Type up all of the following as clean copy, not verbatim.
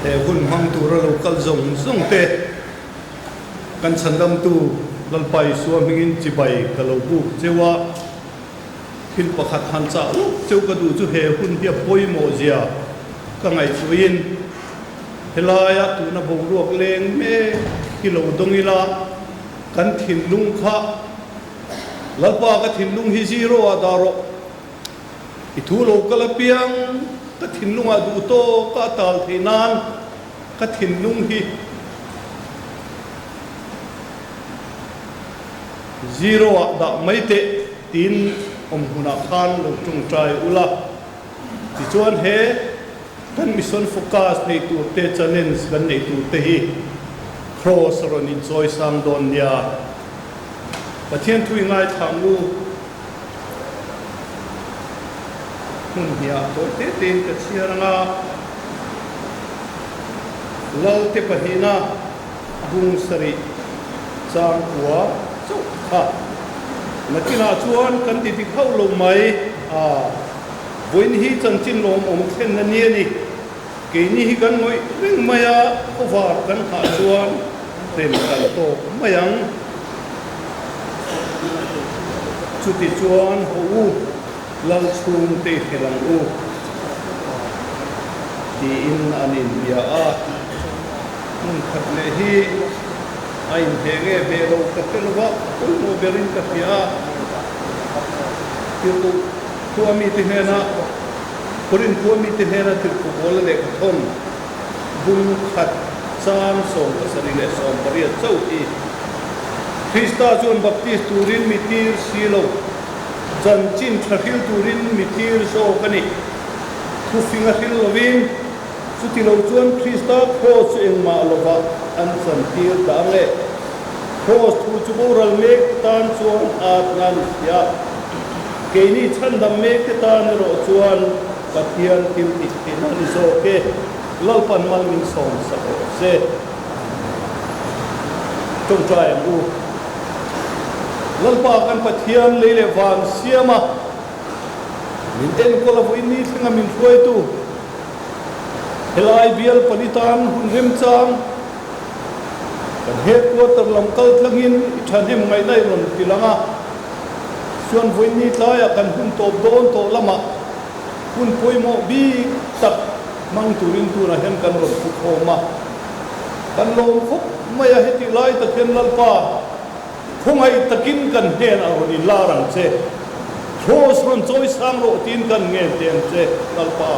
He hun hmang tura lo kal zawng zawng te kan chhandamtu Lalpa Isua hmingin chibai ka lo buk cheu a. Thil pakhat han chah lawk cheu ka duh chu he hun hi a pawimawh zia ka ngaihtuahin helaia tuna boruak leng mek hi lo dawng ila kan thinlung kha Lalpa ka thinlung hi zero ah dah rawh. I thu lo kal apiang ka thinlungah duh tawk a tal theih nan ka thinlung hi zero ah dah mai teh tiin awm hmunah khan lo tawngtai ula. Tichuan he kan mission focus nei tur te challenge kan neih tur te hi cross a rawn inchawi sang dawn nia. Pathian thu i ngaithla ang u. Hmun hniah tawi te tein ka chhiar ang a, Lalte pahnihna bung sarih chang kua chauh kha. Nakinah chuan kan ti dik hauh lo mai a, vawiin hi chanchin lawmawm thlenna ni a ni. Keini hi kan ngawih reng mai a, khawvar kan nghah chuan hrem kan tawk mai ang. Chuti chuan haw u, lal chhung te i hril ang u, tiin an inbia a. Hmun khat leh hi a inheh nge ve lo ka hre lo va, a pawimawh berin ka hria a. Tirhkoh khua mite hnena Korin khua mite hnena tirhkoh Paula lehkha thawn bung khat chang 78 chauh hi Krista chuan baptist turin mi tir si lo, chanchin tha hril turin mi tir zawk a ni. Thufing a hril lovin, chuti lo chuan Krista kraws chu engmah lovah an chantir dah ang e. Kraws thu chu boral mek te tan chuan at nan i hria. Keini chhandam mek te tan erawh chuan Pathian thil tih theihna a ni zawk e. Lalpan mal min sawm sak rawh se. Tawngtai ang u. Lalpa kan Pathian lei leh van siam a, min enkawl a vawiin ni thlenga min hruaitu helai bial pali tan hun remchang kan headquarter lam kal tlangin i thahnem ngaihna i rawn ti lang a, chuan vawiin ni tlaiah kan hun tawp dawn tawh lamah hun pawimawh bik tak hmang turin tunah hian kan rawn thu khawm a. Kan lawm khawp mai a, heti lai tak hian Lalpa khawngaih takin kan hnenah rawn inlar ang che, Kraws rawn chawi sang rawh tiin kan ngen teh ang che Lalpa.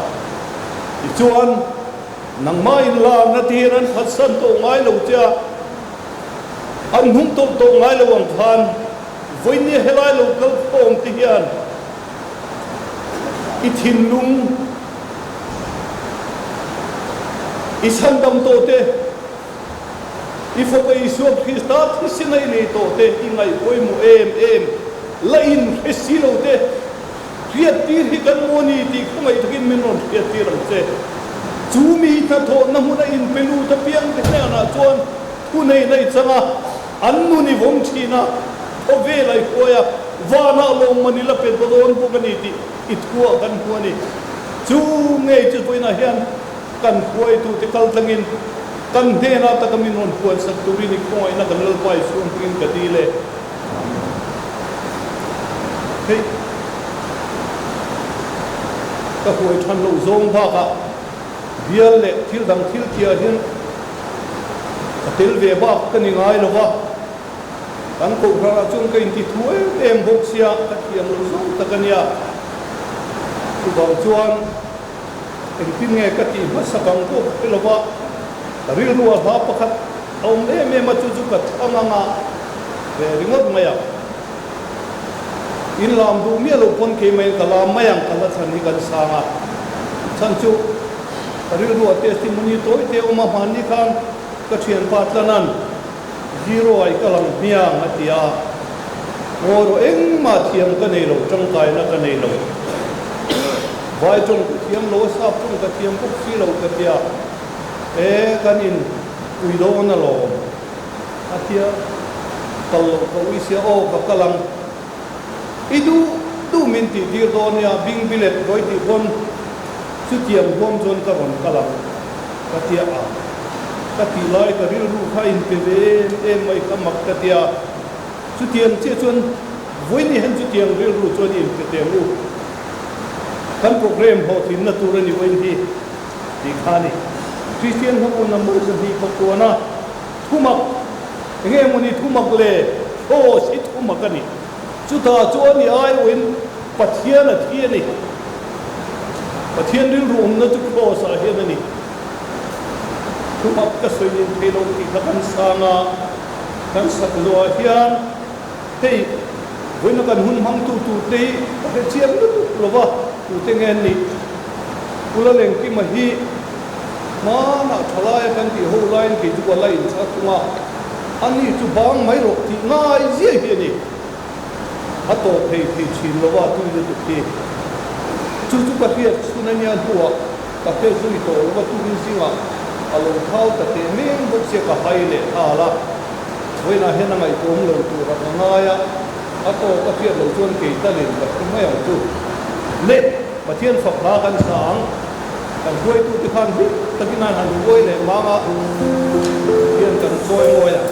Tichuan, nangmah inlarna te hian an phatsan tawh ngai lo che a, an hnung tawlh tawh ngai lo ang khan vawinia helai lo kal khawm te hian i thinlung, I chhandam tawh te, i Fapa Isua Krista thisen a i nei tawh te i ngaih pawimawh em em la in hre si lo te, hriattir hi kan maw ni tih khawngaih takin min rawn hriattir ang che. Chu mi hnathawhna hmuna inpe lut apiang te hnenah chuan thunei nei changa an nun i vawm thin a, khawvel a i hruai a, vanah lawmman i la pe dawn bawk a ni tih I thuah kan hmu a ni. Chu ngei chu vawiinah hian kan hruaitute kal tlangin kan hnenah taka min rawn puansak turin i khawngaihna kan Lalpa i chhung hmingin ka dil e. Hei, ka huai than loh zawng bakah bial leh thil dang thil tihah hian ka tel ve bak ka ni ngai lo va. Kan kohhranah chuan ka inti thu em em bawk sia, ka thiam lo zawng tak a nia. Chuvang chuan engtin nge ka tih hmasa kang pawh ka hre lo va, ka rilru a hla pakhat a awm em em a, chu chu ka thlang anga ve ringawt mai a. In lam duh miah lo pawn keimah in ka lam mai ang ka hla chhan hi kan sang a, chhan chu ka rilru a testimony tawi te awm a, hmanni khan ka thianpa Tlanan, Zero ai ka lang hmiang a ti a, Ngawi rawh engmah thiam ka nei lo, tangkaina ka nei lo. Vai tawng ka thiam lo a, sap tawng ka thiam bawk si lo ka ti a, E kan in ui dawn alawm a ti a, kal loh ka ui sia aw ka kal ang. I duh duh min tih tir dawn nia, bing bilet kawi tih pawn chutiang huam chuan ka rawn kal ang. Ka tia a, ka tih lai ka rilru kha a inpe ve em em mai kha mak ka tia. Chutiang chiah chuan vawiin hian chutiang rilru chuan i inpe teh ang u. Kan programme hlawhtlinna tur a ni vawiin hi tih kha a ni. Kristian hlabu number 2 pakuana thumak, enge mawni thumak le Kraws hi thumak a ni. Chutah chuan i aiawhin Pathian a thi a ni. Pathian rilru awmna chu Kraws ah hian a ni. Thumak ka sawi nin thei lo tih kha kan sang a, kan sak zawhah hian hei vawiina kan hun hmangtu turte hi ka hre chiang lutuk lo va, tute nge an nih? Pu Lalengkima hi hmanah thalaia kan tih ho laiin kei chu ka la inchhar thung a, ani chu bang mai rawh tih ngai ziah hi a ni. A tawp thei thei thin lo a tui lutuk hi. Chu chu ka hriat chhun a nia hnuah ka hre zui tawh lo a tukin zingah a lo thau ta teh meng bawk sia ka hai leh nghal a. Vawiinah hian a ngaihtuahawm lo tur a ka ngai a, a tawp a hriat loh chuan kei talin ka hre mai ang chu. Le, Pathian fak hla kan sa ang. Kan hruaitute khan hlim takin an han uai leh mang a, Pathian kan chawi mawi ang.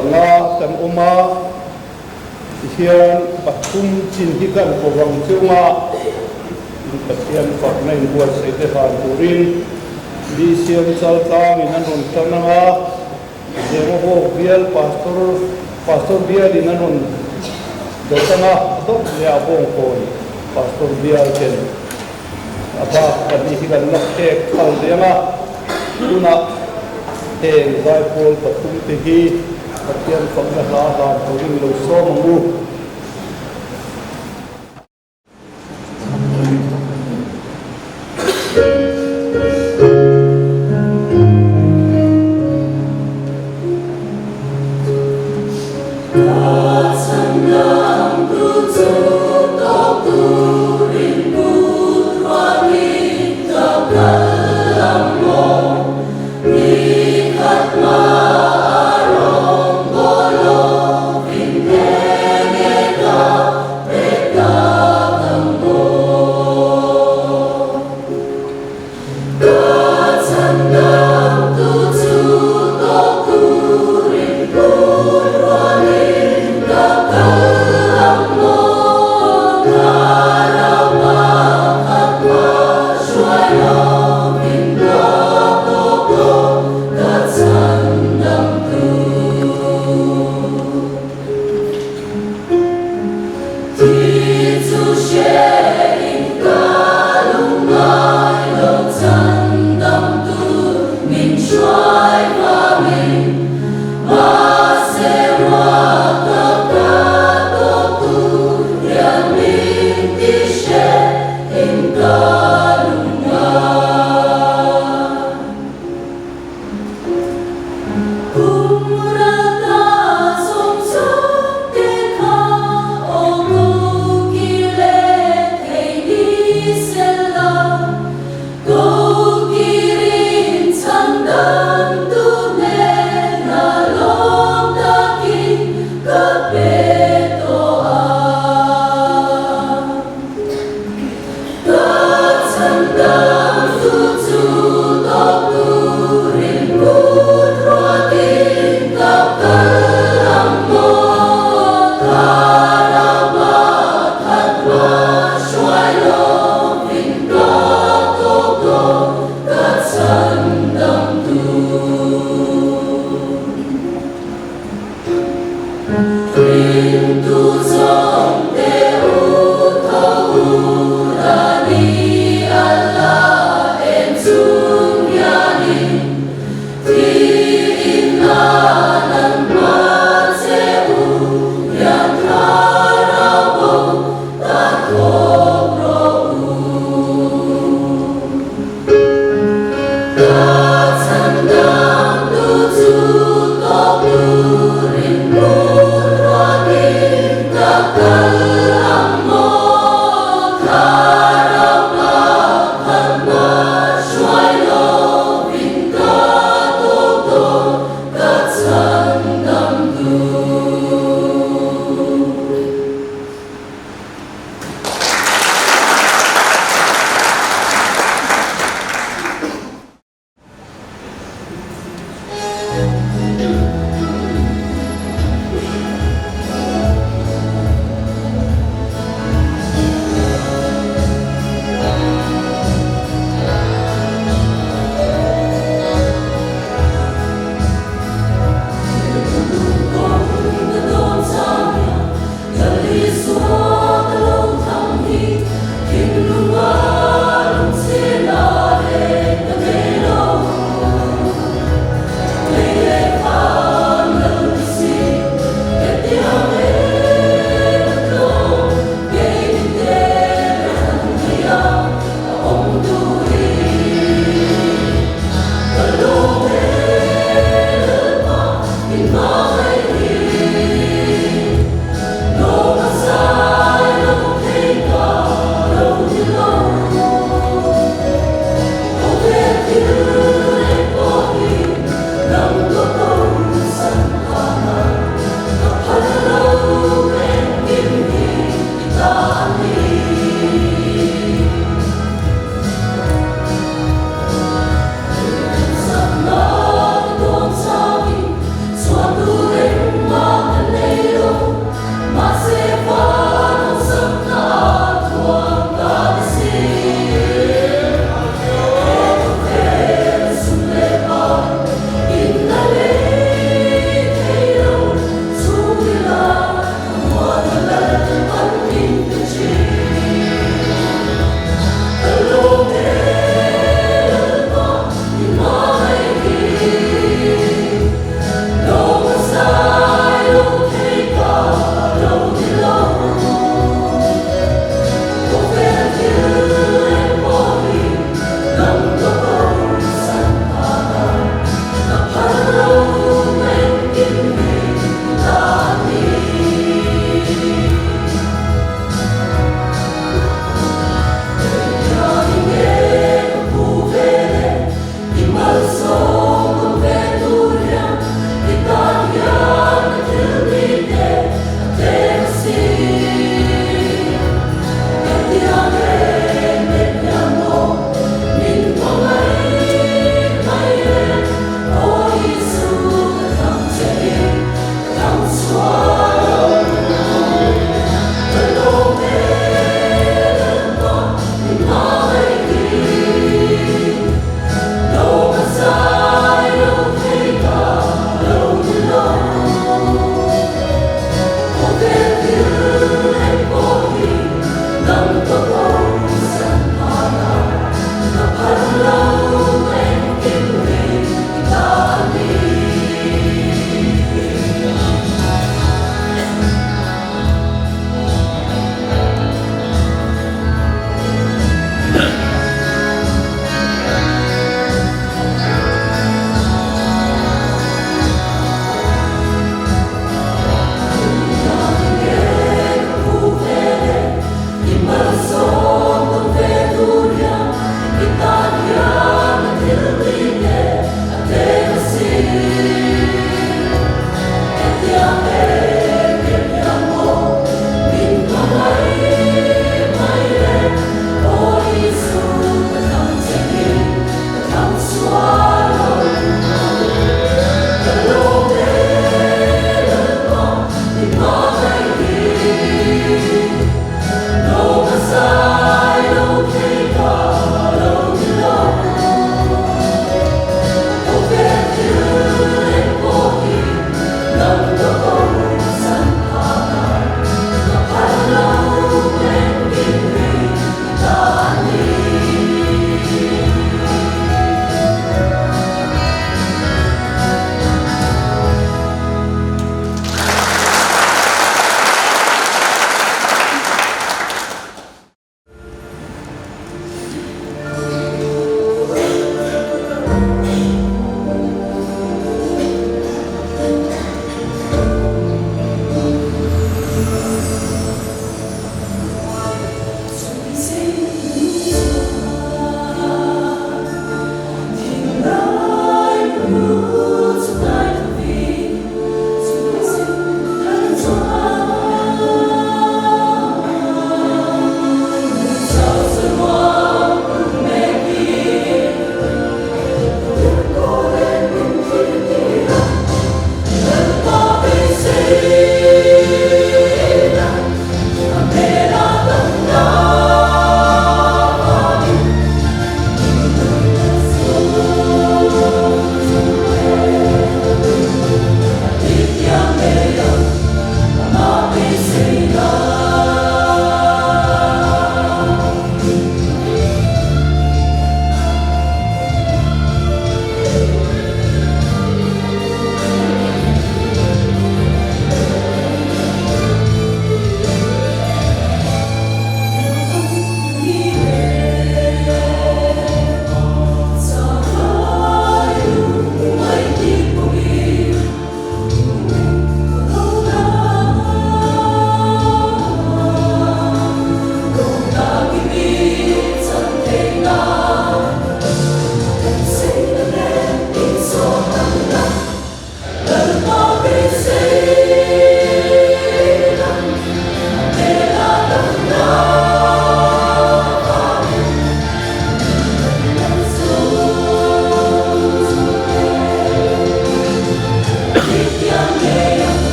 Panga kan awm a, tihian pathum chin hi kan ko vang chunga in Pathian fakna inbuatsaih te hlan turin BCM Chaltlangin an rawn tan ang a, Zemabawk bial Pastor Pastor bialin an rawn dawt ang a, a dawt leh a Bawngkawn Pastor bial ten a bak pahnih hi kan la khek thal leh ang a, tunah heng zaipawl pathumte hi Pathian fakna hla hlan turin lo sawm ang u.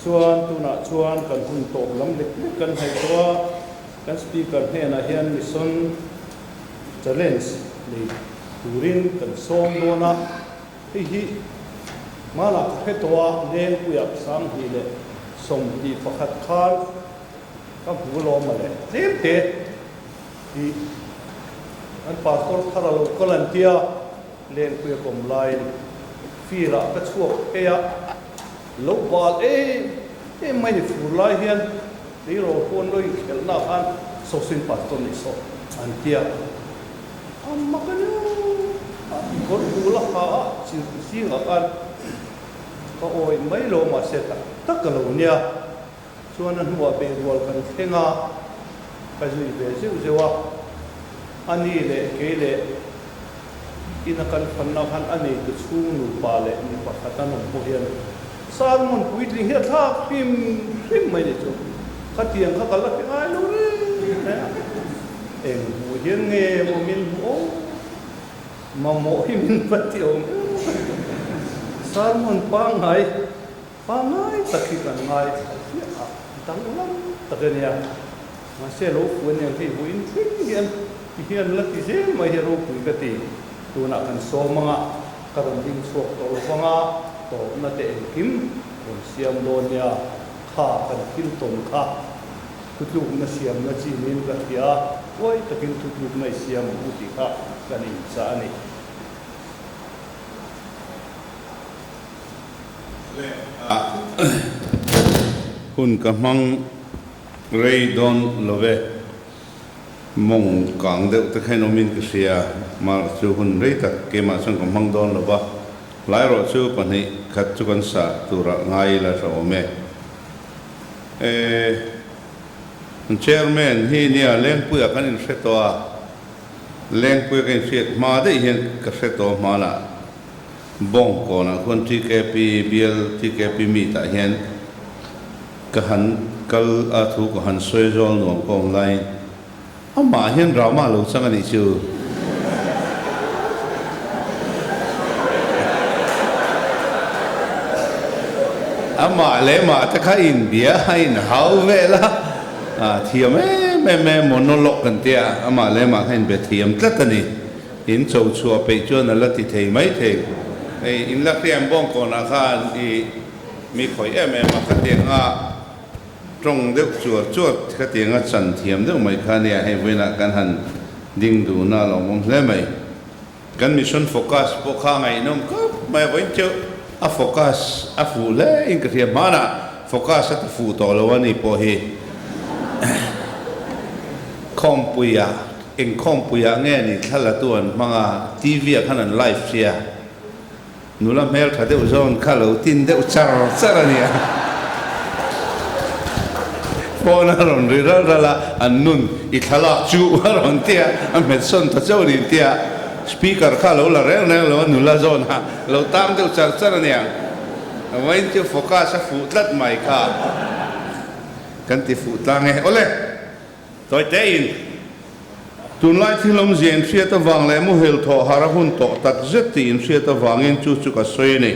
Chuan tunah chuan kan hun tawp lam lek lek kan hnaih tawh a, kan speaker hnenah hian mission challenge nei turin kan sawm dawn a, hei hi hmanah ka hre tawh a, Lengpuia 2021 khan ka hmu lawm a le tlem te hi an pastor thar a lo kal an tia. Lengpuia kawm laiin field-ah ka chhuak phei a, lo bal em em mai ni fur lai hian tleirawl pawn lo inkhelhna ah khan Sosin Pastor nih sawh an ti a, a mak a nia, a kawr bul a ha a chil zingah khan ka awih mai lo mahse tak tak ka lo nia, chuan a hnuah beirual kan thleng a, ka zui ve zeuh zeuh a, a ni leh kei leh. Ina kan fanna khan a neitu chhung nupa leh mi pakhat an awm pawh hian sermon puitling hi a thlak hrim hrim mai ni chu. Khatiang kha ka la hre ngai lo reng reng a, eng hmuh hian nge maw min hmuh awm, mamawh hi min va ti awm em a. Sermon pangngai pangngai tak hi kan ngaithla chiah a, danglam tak a nia. Mahse lo fuh aniang hei vawiin thleng hian ti hian la ti zel mai hi ropui ka ti. Tunah kan sawm anga ka rawn ding chhuak tawh lo vanga tawpna te engkim rawn siam dawn nia, kha kan thil tawn kha thutlukna siamna chi niin ka hria a, huai takin thutlukna i siam ang u tih kha kan inchah a ni. Hun ka hmang rei dawn lo ve. Mawng kang deuh te khain awmin ka hria, mar chu hun rei tak keimah chuan ka hmang dawn lo va, hlai erawh chu pahnih khat chu kan sa turah ngai ila tha awm e. E, Chairman hi nia Lengpuia kan inhre tawh a, Lengpuia ka inhriat hma daih hian ka hre tawh hmanah Bawngkawnah khuan TKP bial TKP meet ah hian ka han kal a thu ka han sawi zawl nuam ka awm laiin amah hian drama a lo chang a nih chu. Amah leh mah te kha inbia a inhau vel a, thiam em em e monologue kan tia amah leh mah kha inbe thiam tlat a ni. In cho chhuah peih chuan a la ti thei mai thei. Hei in la hriam bawng kawnah khan i mi khawih em em a, khatianga tawng deuh chuar chuar khatianga chan thiam deuh mai kha nia hei vawiinah kan han ding dun a lawmawm hle mai. Kan mission focus pawh kha ngaihnawm khawp mai a, vawiin chu a focus a fuh hle in ka hria hmanah focus a ti fuh tawh lo a ni pawh hi khawmpuiah Inkhawmpuiah nge ni thla la tu an hmang a, TV ah khan an live sia. Nula hmel tha deuh zawn kha lo tin deuh char char a nia. Phone a rawn ri ral ral a, an nun i thlalak chu a rawn ti a, a hmet sawn ta chauh a ni tia. Speaker kha lo la reng reng lo a, nula zawn a lo tang deuh char char a nia. Vawiin chu focus a fuh tlat mai kha kan ti fuh tlang e. Awle! Tawitein, Tunlai thil awmzia inhriat avang leh muhil thawh har a hun tawh tak zet tih inhriat avangin chu chu ka sawi a ni.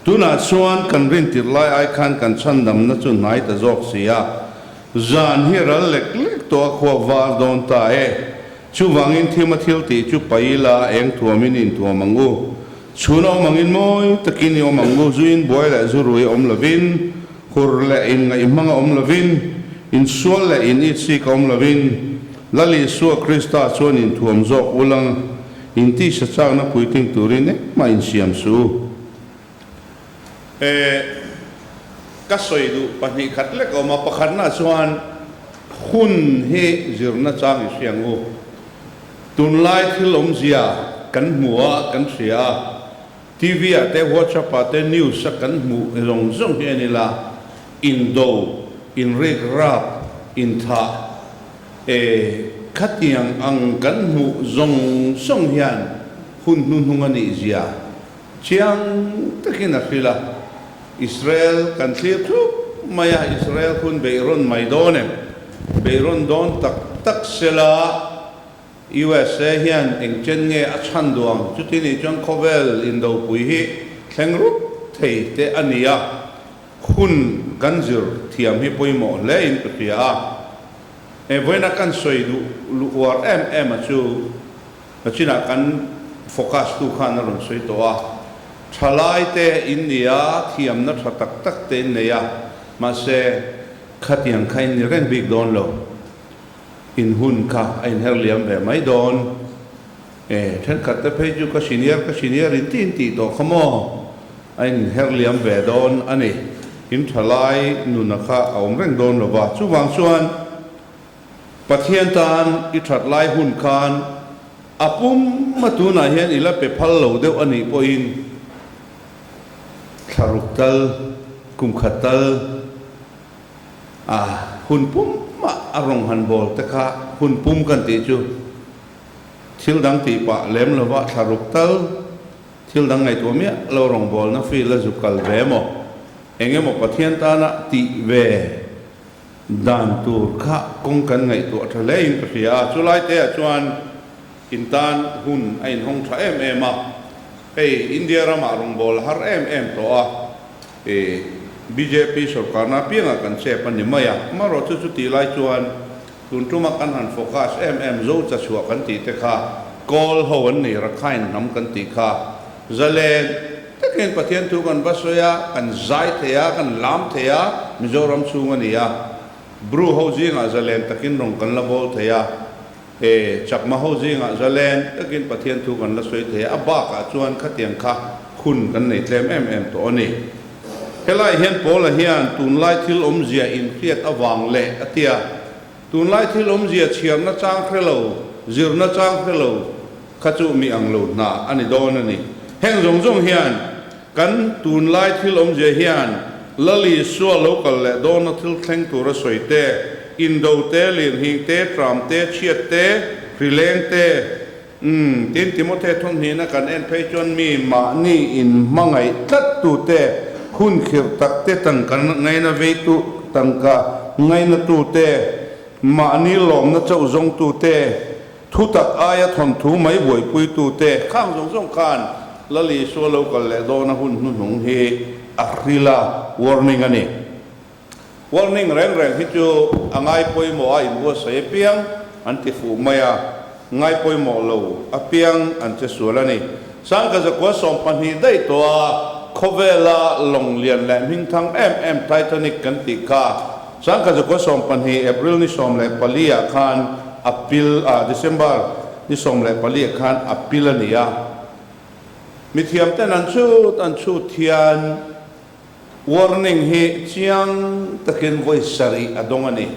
Tunah chuan kan rintirh lai ai khan kan chhandamna chu hnai ta zawk si a. Zan hi ral lek lek tawh a khua var dawn ta e. Chuvangin thima thil tih chu pai ila eng thuamin intuam ang u. Chhun a awm angin mawi takin i awm ang u, zuin buai leh zu rui awm lovin, hur leh inngaihmang a awm lovin, insual leh in itsik a awm lovin, Lal Isua Krista chuan inthuam zawk ulang, intisa chakna puitling turin engmah insiam suh u. E, ka sawi duh pahnih khat lek a awm a, pakhatna chuan hun hi zirna chang i hria ang u. Tunlai thil awmzia kan hmu a, kan hria a, TV ah te, WhatsApp ah te, news a kan hmuh zawng zawng hi a ni la, indo, inrik rap, inthah, e khatiang ang kan hmuh zawng zawng hian hun hnuhnung a nih zia chiang takin a hrilh a. Israel kan thlir thup mai a, Israel hun beihrawn mai dawn em? Beihrawn dawn tak tak sela USA hian eng chen nge a chhan duh ang? Chuti nih chuan khawvel indopui hi thleng rup thei te a ni a, hun kan zir thiam hi pawimawh hle in ka hria a. He vawiina kan sawi duh luh uar em em a chu Nachinah kan focus tu khan a rawn sawi tawh a, thalai te in ni a, thiamna tha tak tak te in nei a, mahse khatiang kha in ni reng bik dawn lo, in hun kha a inher liam ve mai dawn. E, thenkhat te phei chu ka senior ka senior in tih in tih tawh kha maw, a inher liam ve dawn a ni, in thalai nuna kha a awm reng dawn lo va, chuvang chuan Pathian tan i that lai hun khan a pum a tunah hian i la pe phal lo deuh a nih pawhin thla ruk tal, kum khat tal a hun pumah a rawng han bawl te kha hun pum kan tih chu thil dang tih pah lem lova thla ruk tal thil dang ngaihtuah miah lo rawng bawlna field a zuk kal ve maw engemaw Pathian tana tih ve Dan tur kha kawng kan ngaihtuah tha hle in ka hria a, chulai te ah chuan in tan hun a inhawng tha em em a, hei India ramah rawngbâwl har em em tawh a, i bjp sorkarna apiangah kan chep a ni mai a, amaherawh chu chutih lai chuan tun tuma kan han focus em em zo cha chhuah kan tih te kha Kawl ho an ni, Rakhine hnam kan tih kha zalen. takin Pathian thu kan va sawi a, kan zai thei a, kan lam thei a, Mizoram chhung a ni a. Bru ho zingah zalen takin rawng kan la bawl thei a, e, Chakma ho zingah zalen takin Pathian thu kan la sawi thei a, a bakah chuan khatiang kha hun kan nei tlem em em tawh a ni. Helai hian Paula hian tunlai thil awmzia inhriat avang leh a tia, Tunlai thil awmzia chhiarna chang hre lo, zirna chang hre lo kha chu mi ang lo hna a ni dawn a ni. Heng zawng zawng hian kan tunlai thil awmzia hian Lal Isua lo kal leh dawna thil thleng tura sawi te, indo te, lirnghing te, tram te, chhiat te, hrileng te, umm, tin Timothe thawmhnihna kan en phei chuan mi mahni in hmangaih tlat tute, hun khirh tak te tangka ngaina veitu, tangka ngainatute, mahni lawmna chauh zawngtute, Thutak aia thawnthu mai buaipuitute khang zawng zawng khan Lal Isua lo kal leh dawna hun hnuhnung hi a hril a, warning a ni. Warning reng reng hi chu a ngai pawimawh a inbuatsaih apiang an ti fuh mai a, ngai pawimawh lo apiang an che sual a ni. Sangka zakua 12 daih tawh a khawvela lawng lian leh hmingthang em em Titanic kan tih kha Sangka zakua 12 April ni 14 ah khan a pil a, December ni 14 ah khan a pil a ni a. Mithiam ten an chhut an chhut hian warning hi chiang takin vawi sarih a dawng a ni.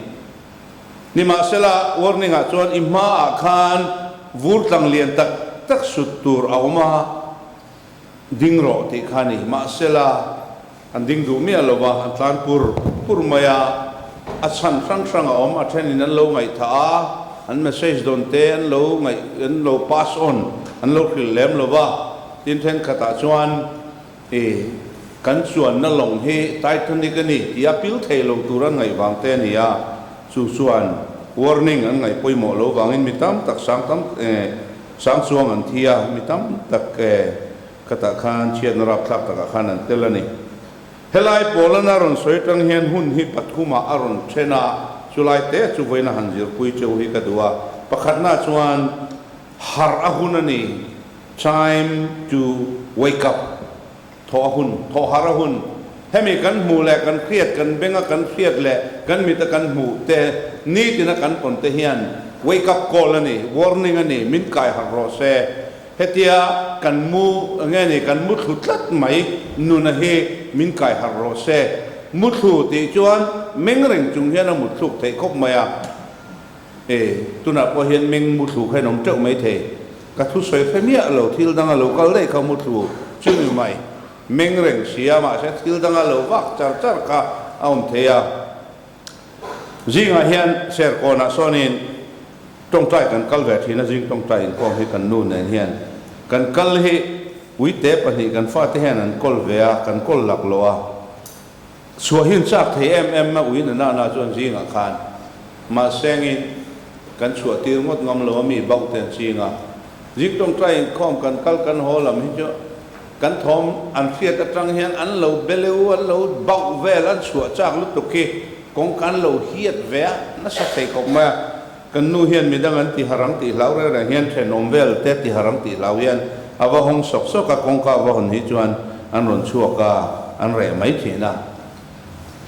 Nimahsela warning ah chuan i hma ah khan vur tlang lian tak tak sut tur a awm a, ding rawh tih kha a ni. Mahsela An ding duh miah lo va, an tlan pur pur mai a, a chhan hrang hrang a awm, a thenin an lo ngaihthah a, an message dawn te an lo ngaih, an lo pass on, an lo hrilh lem lo va, tin thenkhatah chuan i kan chuanna lawng hi Titanic a ni tih a pil thei lo tur an ngaih vang te a ni a, chu chuan warning an ngaih pawimawh lo vangin mi tam tak sang tam sang chuang an thi a, mi tam tak Khatah khan chhiatna rapthlak takah khan an tel a ni. Helai Pawlana rawn sawi atang hian hun hi pathumah a rawn then a, chulai te chu vawiin a han zirpui cheu hi ka duh a. Pakhatna chuan harh a hun a ni, time to wake up, thawh a hun, thawh harh a hun. Hemi kan hmuh leh kan hriat, kan benga kan hriat leh kan mita kan hmuh te, nitina kan tawn te hian wake up call a ni, warning a ni, min kai harh rawh se. Hetia kan mu nge ni kan mu thlu tlat mai nuna hi min kai harh rawh se. Mu thlu tih chuan meng reng chung hian a mut thluk theih khawp mai a. E, tunah pawh hian meng mu thlu kha in awm teuh mai thei. Ka thusawi hre miah lo, thil danga lo kal daih kha mu thlu chu ni mai. Meng reng sia mahse thil danga lo vak char char kha a awm thei a. Zingah hian Serkawnah sawnin tawngtai kan kal ve thin a, zing tawngtai inkhawm hi kan nu nen hian kan kal hi uite pahnih kan fate hian an kawl ve a, kan kawl lak lo a, chhuah hi an chak thei em em a ui na nana chuan zingah khan mahsengin kan chhuah tir ngawt ngam lo a mi bauh te an ching a, zing tawngtai inkhawm kan kal kan haw lam hi chu Kan thawm an hriat atang hian an lo beleu, an lo bauh vel, an chhuah chak lutuk hi kawngka an lo hiat ve a, nasa thei khawp mai a. Kan nu hian midang an ti harang tih hlau reng reng hian thenawm vel te ti harang tih hlau hian a va hawng sawk sawk a, kawngka a va hawn hi chuan an rawn chhuak a, an reh mai thin a.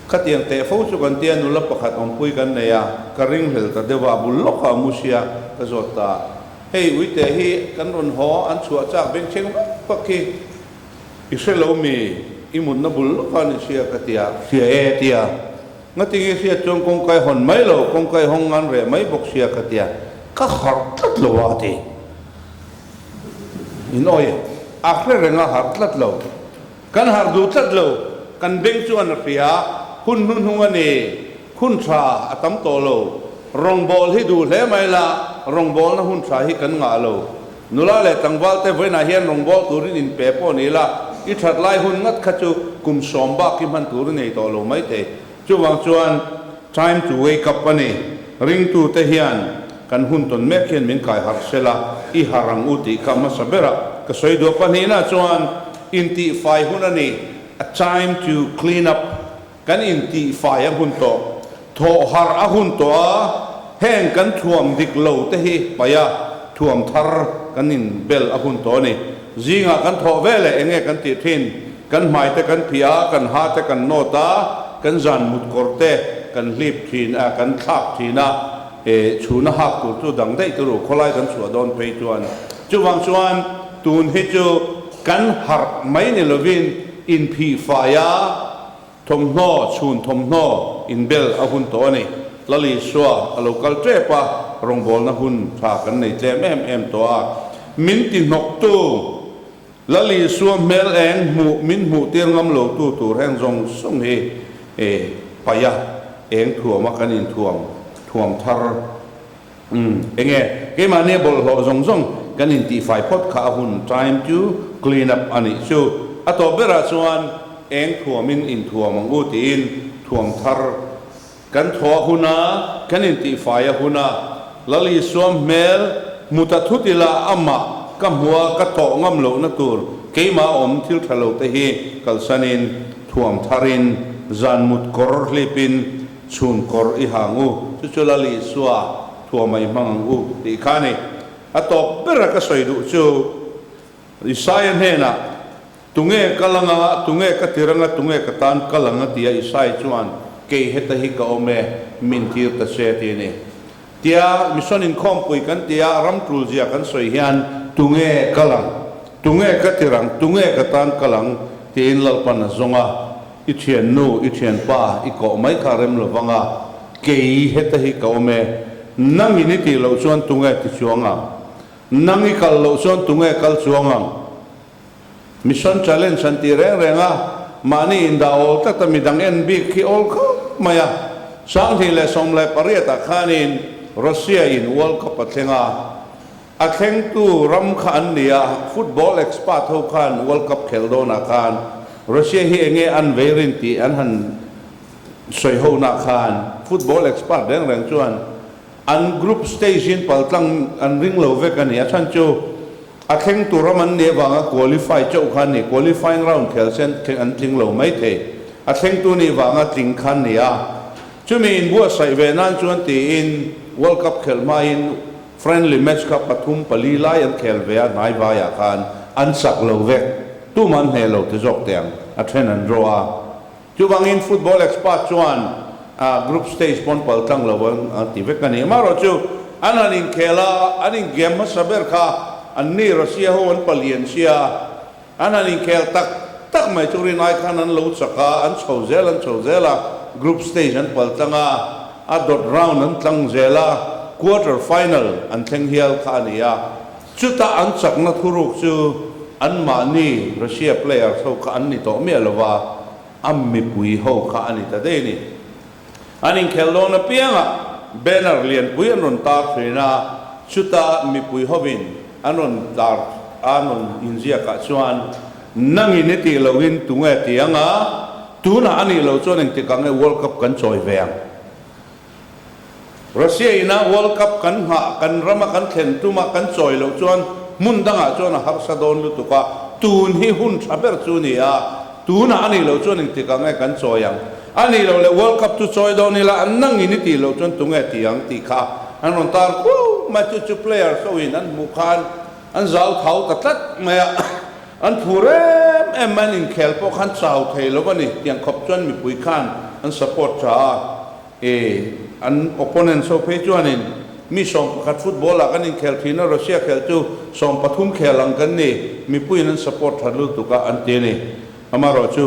Khatiang teh fo chu kan tia nula pakhat awmpui kan nei a, ka ringhlel ta deuh a, a bul lawkah a mu sia ka zawt ta a. Hei uite hi kan rawn haw an chhuah chak bengchheng vak vak hi i hre lo mi i mutna bul lawk a ni sia ka ti a, hria e ti a, ngatinge hriat chuan kawngkai hawn mai lo, kawngkai hawng ngan reh mai bawk sia ka ti a, ka harh tlat lo a ti. In awi a hre reng a harh tlat lo, kan harh duh tlat lo, kan beng chuan a hria, hun hnuhnung a ni. Hun tha a tam tawh lo. Rawngbâwl hi duh hle mai la, rawngbâwlna hun tha hi kan ngah lo. Nula leh tlangval te vawiinah hian rawngbâwl turin inpe pawh ni la, i that lai hun ngat kha chu kum sawm bak hi hman tur i nei tawh lo mai thei. Chuvang chuan time to wake up a ni. Ringtute hian kan hun tawn mek hian min kai harh se la, i harh ang u tih kha hmasa berah ka sawi duh. Pahnihna chuan intihfai hun a ni, a time to clean up. Kan intihfai a hun tawh, thawh harh a hun tawh a, heng kan thuam dik lo te hi paih a, thuam thar kan inbel a hun tawh a ni. Zingah kan thawh ve leh enge kan tih thin? Kan hmai te kan phih a, kan ha te kan nawt a, kan zan mut kawr te kan hlip thin a, kan thlak thin a, e chhuna hak tur chu dang daih tur u, khawlai kan chhuah dawn phei chuan. Chuvang chuan tun hi chu kan harh mai ni lovin inphih fai a, Thawmhnaw, chhun thawmhnaw inbel a hun tawh a ni. Lal Isua a lo kal tep a, rawngbawlna hun tha kan nei tlem em em tawh a. Min ti hnawktu, Lal Isua hmel eng hmuh min hmuh tir ngam lo tu tur heng zawng zawng hi e paih a, eng thuama kan inthuam thuam thar. Umm, enge keimahni a bawlhhlawh zawng zawng kan intihfai phawt kha a hun, time to clean up a nih chu. A tawp berah chuan eng thuamin inthuam ang u tiin thuam thar kan thaw a hun a, kan intihfai a hun a. Lal Isua hmel hmu ta thut ila amah ka hmua ka tawh ngam lohna tur keimah awm thil tha lo te hi kalsanin thuam tharin zan mut kawr hlipin Chhun kawr i hang u, chu chu Lal Isua thuamah i hmang ang u tih kha a ni. A tawp bera ka sawi duh chu Isaia hnenah, Tunge kal anga, tunge ka tir anga, tunge ka tan kal ang a ti a, Isaia chuan, Kei heta hi ka awm e, min tir ta se ti a ni. Tia mission inkhawmpui kan ti a, ram tul zia kan sawi hian tunge kal ang, tunge ka tir ang, tunge ka tan kal ang tiin Lalpan a zawng a, I thiannu, i thianpa, i koh mai kha rem lo vang a, kei heta hi ka awm e, nangin i tih loh chuan tunge ti chuang ang? Nang i kal loh chuan tunge kal chuang ang? Mission challenge an ti reng reng a, mahni indah awl tlat a midang en bik khi awl khawp mai a. 2018 ah khanin Russia in World Cup a thleng a, a thlengtu ram kha an ni a, football expert ho khan World Cup khelh dawnah khan Russia hi enge an vei rin tih an han sawi ho nah khan football expert reng reng chuan an group stage in paltlang an ring lo vek a ni. A chhan chu a thleng tur ram an nih avanga qualify chauh kha an ni. Qualifying round khel sen an tling lo mai thei. A thlengtu nih vanga tling kha an ni a. Chumi inbuatsaih ve nan chuan tiin World Cup khelh hmain friendly match kha pathum pali lai an khel ve a, hnai vaiah khan an chak lo vek. Tumah an hneh lo ti zawk teh ang, a then an draw a. Chuvangin football expert chuan group stage pawn pal tlang lo an ti vek a ni. Amaherawhchu an han inkhel a, an in game hmasa ber kha an ni Russia ho an palian sia, an han inkhel tak tak mai chu rinai khan an lo chak a, an chho zel an chho zel a, group stage an pal tlang a, a dawt round an tlang zel a, quarter final an thleng hial kha a ni a. Chuta an chakna thuruk chu anmahni Russia players ho kha an ni tawh miah lova, a mipui ho kha a ni ta daih a ni. An inkhel dawn apiangah banner lianpui an rawn tar thin a, chuta mipui hovin an rawn tar a, an rawn inziakah chuan, Nangin i tih lohin tunge ti anga, tunah a nih loh chuan engtikah nge World Cup kan chawi ve ang? Russia ina World Cup kan nghah, kan rama kan thlen tuma kan chawi loh chuan hmun dangah chuan a harsa dawn lutuk a, tun hi hun tha ber chu ni a, tunah a nih loh chuan engtikah nge kan chawi ang? A nih loh leh World Cup chu chawi dawn ila, an nangin i tih loh chuan tunge ti ang tih kha an rawn tar kuau mai, chu chu players ho in an hmuh khan an zau thau ta tlat mai a, an phur em em mai, an inkhel pawh khan chau thei lo a ni, tiang khawp chuan mipui khan an support tha a. E, an opponents ho phei chuanin mi 11 football ah kan inkhel thin a, Russia khel chu 13 khel ang kan ni, mipuiin an support that lutuk a an ti a ni. Amaherawh chu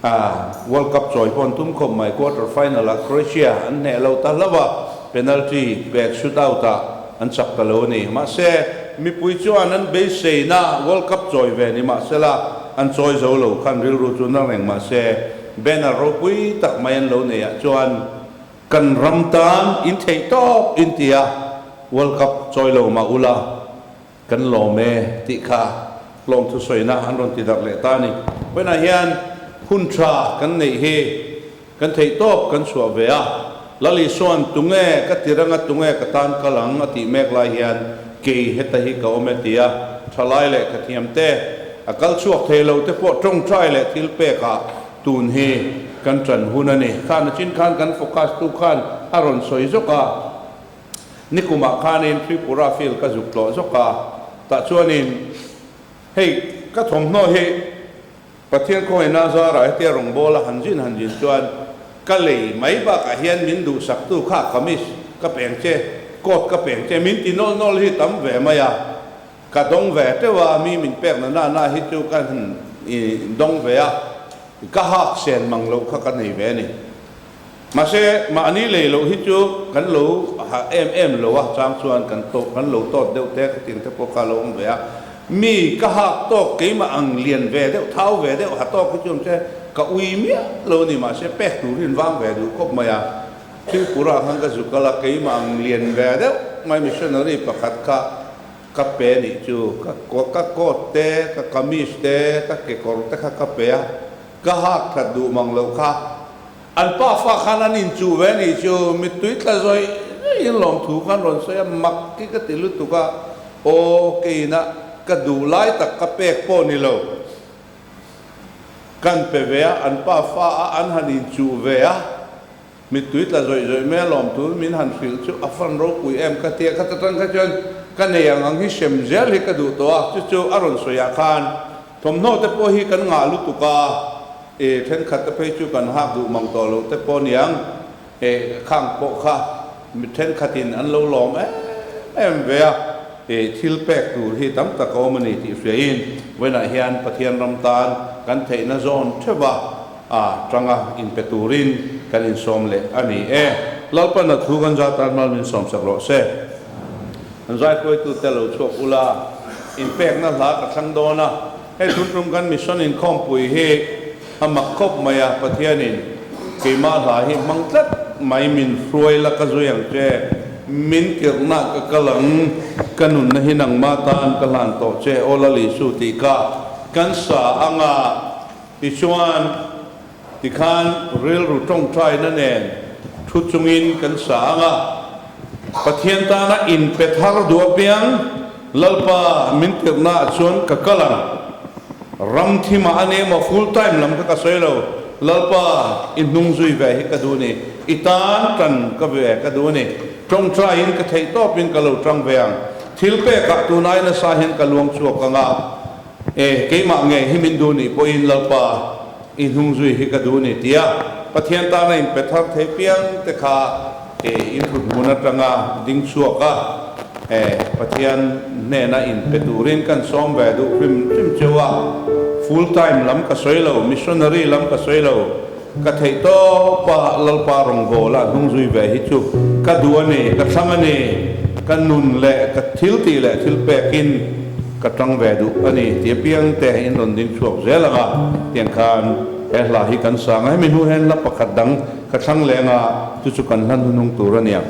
a World Cup chawi pawh an tum khawp mai, quarter final ah Croatia an hneh lo ta hlauh a, penalty pek shoot out ah an chak ta lo a ni. Mahse, mipui chuan an beiseina World Cup chawi ve ni mahsela an chawi zo lo khan rilru chu na reng mahse, Banner ropui tak mai an lo nei ah chuan kan ram tan in theih tawp in ti a, World Cup chawi lo mah ula kan lawm e tih kha hlawm thusawina an rawn ti darh leh ta a ni. Vawiinah hian hun tha kan neih hi kan theih tawp kan chhuah ve a, Lal Isua'n tunge ka tir anga tunge ka tan kal ang a tih mek lai hian kei heta hi ka awm e ti a, thalai leh ka thiam te, A kal chhuak thei lo te pawh tawngtai leh thil pekah tun hi kan ṭan hun a ni. Khan a chin khan kan focus tu khan a rawn sawi zawk a, nikumah khanin Tripura field ka zuk tlawh zawk a, tah chuanin. Hei ka thawmhnaw hi Pathian khawngaihna zarah hetia rawngbawla han zin han zin chuan ka lei mai bakah hian min duhsaktu kha kamis ka peng che, coat ka peng che min ti nawl nawl hi tam ve mai a. Ka dawng ve teuh a, mi min pek na na na hi chu ka han dawng ve a, ka hak sen mang loh kha ka nei ve a ni. Mahse, mahni lei loh hi chu kan lo ha em em lo a, chang chuan kan tawh kan lo tawt deuh te khatiang te pawh kha a lo awm ve a. Mi ka hak tawk keimah ang lian ve deuh, thau ve deuh ha tawk hi chu awm se ka ui miah lo a ni, mahse pek tur hi an vang ve duh khawp mai a. Tripura khan ka zu kal a, keimah ang lian ve deuh mai missionary pakhat kha Ka pe nih chu, ka ka coat te, ka kamis te, ka kekawr te kha ka pe a, ka hak that duh mang loh kha. An pa fa khan an inchuh ve nih chu, mittui tla zawih zawih in lawmthu khan rawn sawi a, mak hi ka ti lutuk a, aw keiin a ka duh lai tak ka pek pawh ni lo. Kan pe ve a, an pa fa a an han inchuh ve a. Mittui tla zawih zawih mai a lawmtu min han hrilh chu a fan ropui em ka tia kha ta tang kha chuan ka nei ang ang hi hrem zel hi ka duh tawh a, chu chu a rawn sawi ah khan thawmhnaw te pawh hi kan ngah lutuk a, e thenkhat te phei chu kan hak duh mang tawh loh te pawh niang e khang pawh kha mi thenkhat in an lo lawm em em ve a, e thil pek tur hi tam tak a awm a ni tih hria in vawiinah hian Pathian ram tan kan theihna zawn theuh a. A tanga inpe turin kan insawm leh a ni e. Lalpan a thu kan zat tan mal min sawmsak rawh se. Kan zaihruaitute lo chhuak ula, inpekna hla ka thlang dawn a. Hei tuntum kan mission inkhawmpui hi a mak khawp mai a, Pathianin keimah hla hi hmang tlat mai min hruai la ka zui ang che, min tirhna ka kal ang, ka nunna hi nangmah tan ka hlan tawh che, aw Lal Isu tih kha kan sa anga. Tichuan, tikhan rilru tawngtaina nen thu chungin kan sa ang a, Pathian tana inpe thar duh apiang Lalpa min tirhnaah chuan ka kal ang. Ram thimah a ni emaw full time lam kha ka sawi lo, Lalpa i hnung zui ve hi ka duh ni, i tan tan ka ve ka duh ni, tawngtaiin ka theih tawpin ka lo tang ve ang, thil pekah tunai nasa hian ka luang chhuak ang a, E, keimah ngei hi min duh nih pawhin Lalpa i hnung zui hi ka duh ni tia Pathian tana inpe thar thei piang te kha e in thut hmun atanga ding chhuak a, e Pathian hnena inpe turin kan sawm ve duh hrim hrim cheu a, full time lam ka sawi lo, missionary lam ka sawi lo, ka theih tawp a Lalpa rawngbawla hnung zui ve hi chu ka duh a ni, ka thlang a ni, ka nun leh ka thil tih leh thil pekin ka tang ve duh a ni tih apiang te in rawn ding chhuak zel ang a, tiang khan he hla hi kan sang a, hemi hnu hian hla pakhat dang ka thlang leng a, chu chu kan hla hnuhnung tur a ni ang.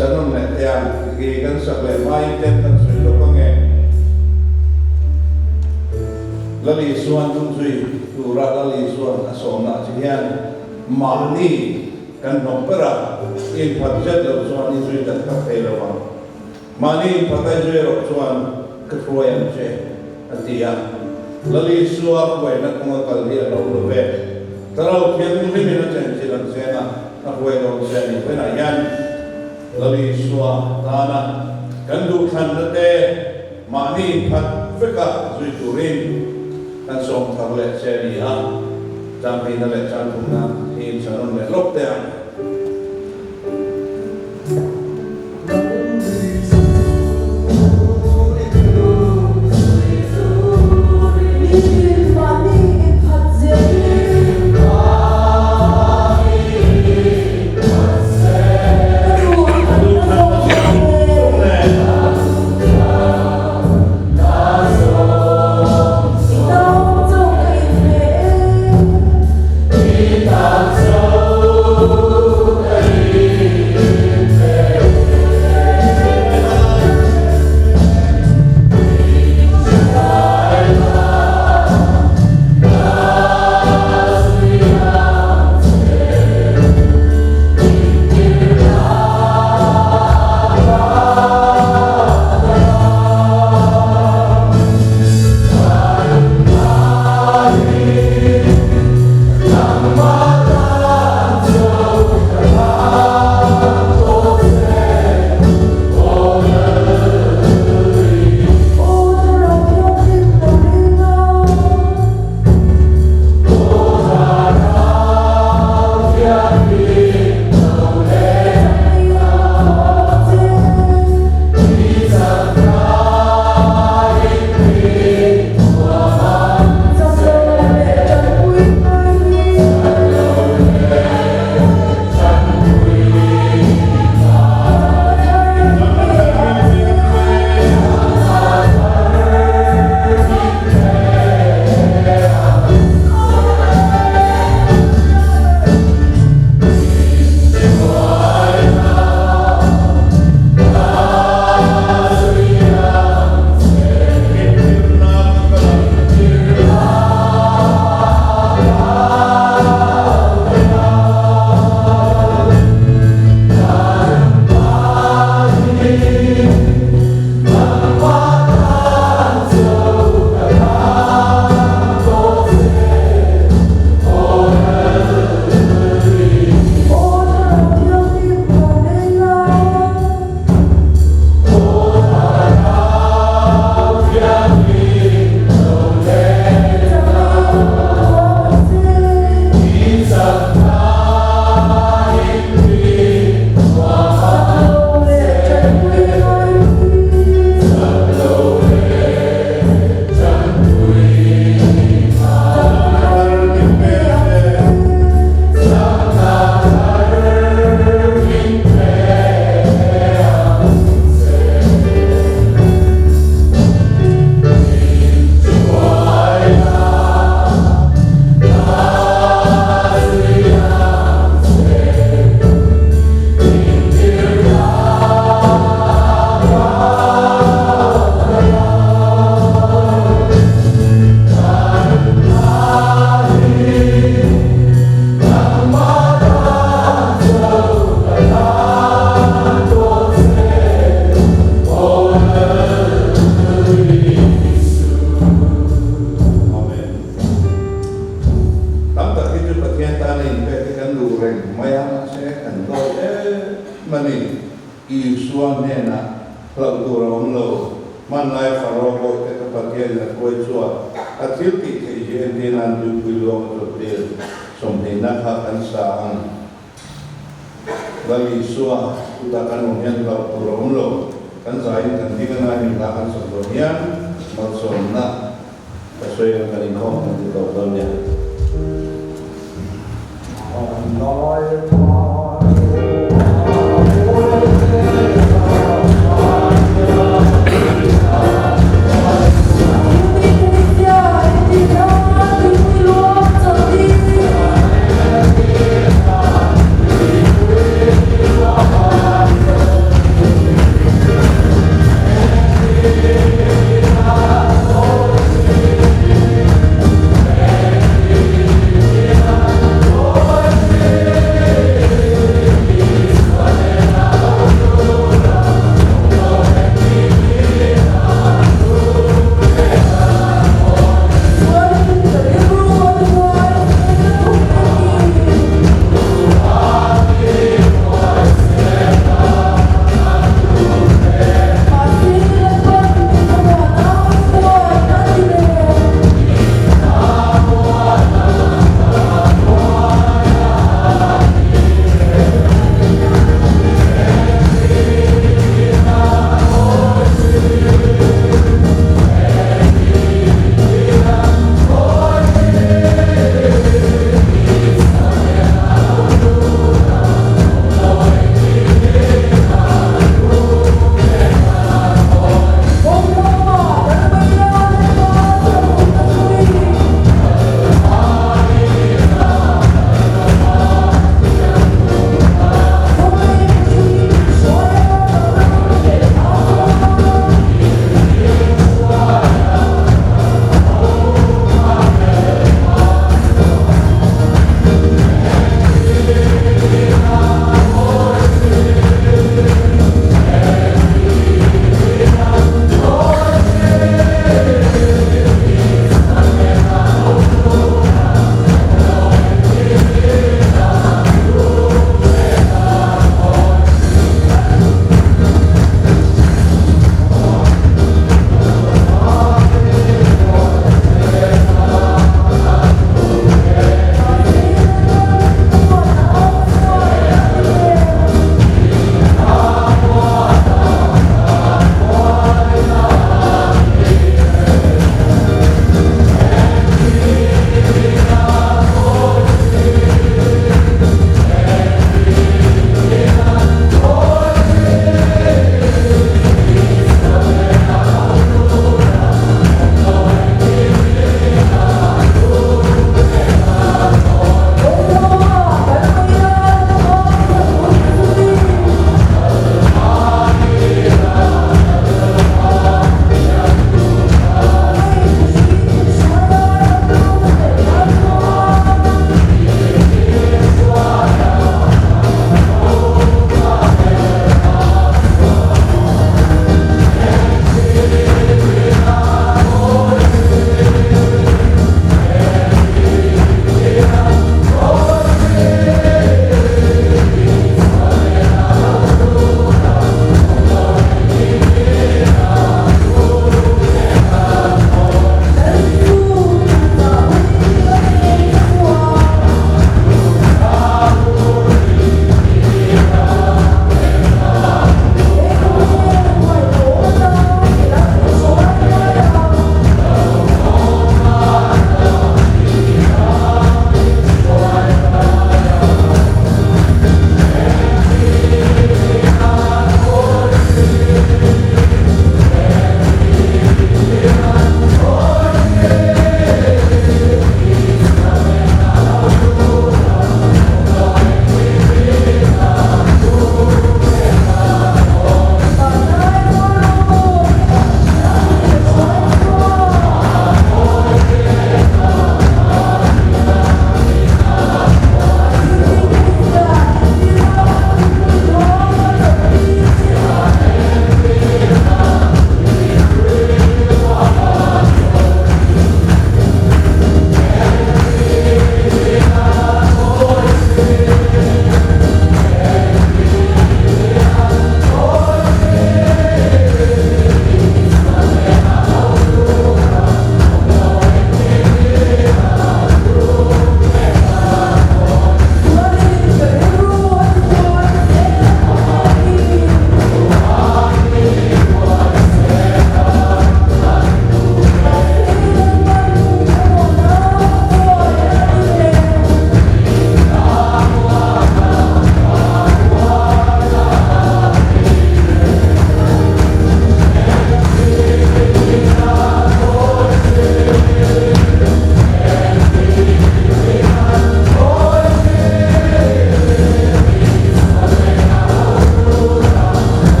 sa nawn leh teh ang, i kan sak leh hmain tlem kan sawi lawk ang e. Lal Isuan hnungzui tura Lal Isuan a sawmna che hian mahni kan hnawk ber a, inphat zet loh chuan i zui tak tak thei lo ang. Mahni inphat a i zui erawh chuan ka hruai ang che, a ti a. Lal Isua hruaina kawnga kal hi a lo lo ve. Thlarau Thianghlimin a chenchilh ang cheng a, a hruai dawn che a nih vawiinah hian Lal Isua tana kan duhthlanna te mahni inphat veka zui turin kan sawm thar leh che a ni a, changhlihna leh changthumna hi inchhanawn leh lawk teh ang. Amen. Tam tak hi chu Pathian tana inpek hi kan duh reng mai a, mahse kan dawi em a ni. Isua hnenah hlauh tur a awm lo. Hmanlai Pharaoh bawihte ka Pathianin a hruai chuan a thil tih theih hi entir nan tuipui luang a chawlhtir sawmhnihna kha kan sa ang. Lal Isua chutah kan awm hian hlauh tur a awm lo. Kan zaiin kan ding a nai hla kan sawi dawn hian malsawmna ka sawi ang kan inkhawm kan ti tawh dawn nia.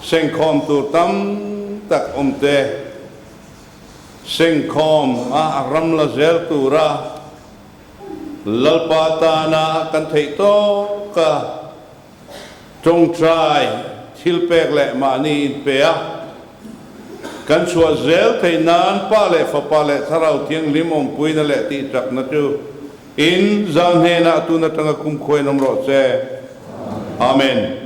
Sengkhawm tur tam tak awm te, sengkhawm a ram la zel tura Lalpa tana kan theih tawk a tawngtai thil pek leh mahni inpe a, kan chhuah zel theih nan Pa leh Fapa leh Thlarau Thianghlim awmpuina leh tihchakna chu in zan hnenah tun atanga kumkhuain awm rawh se. Amen.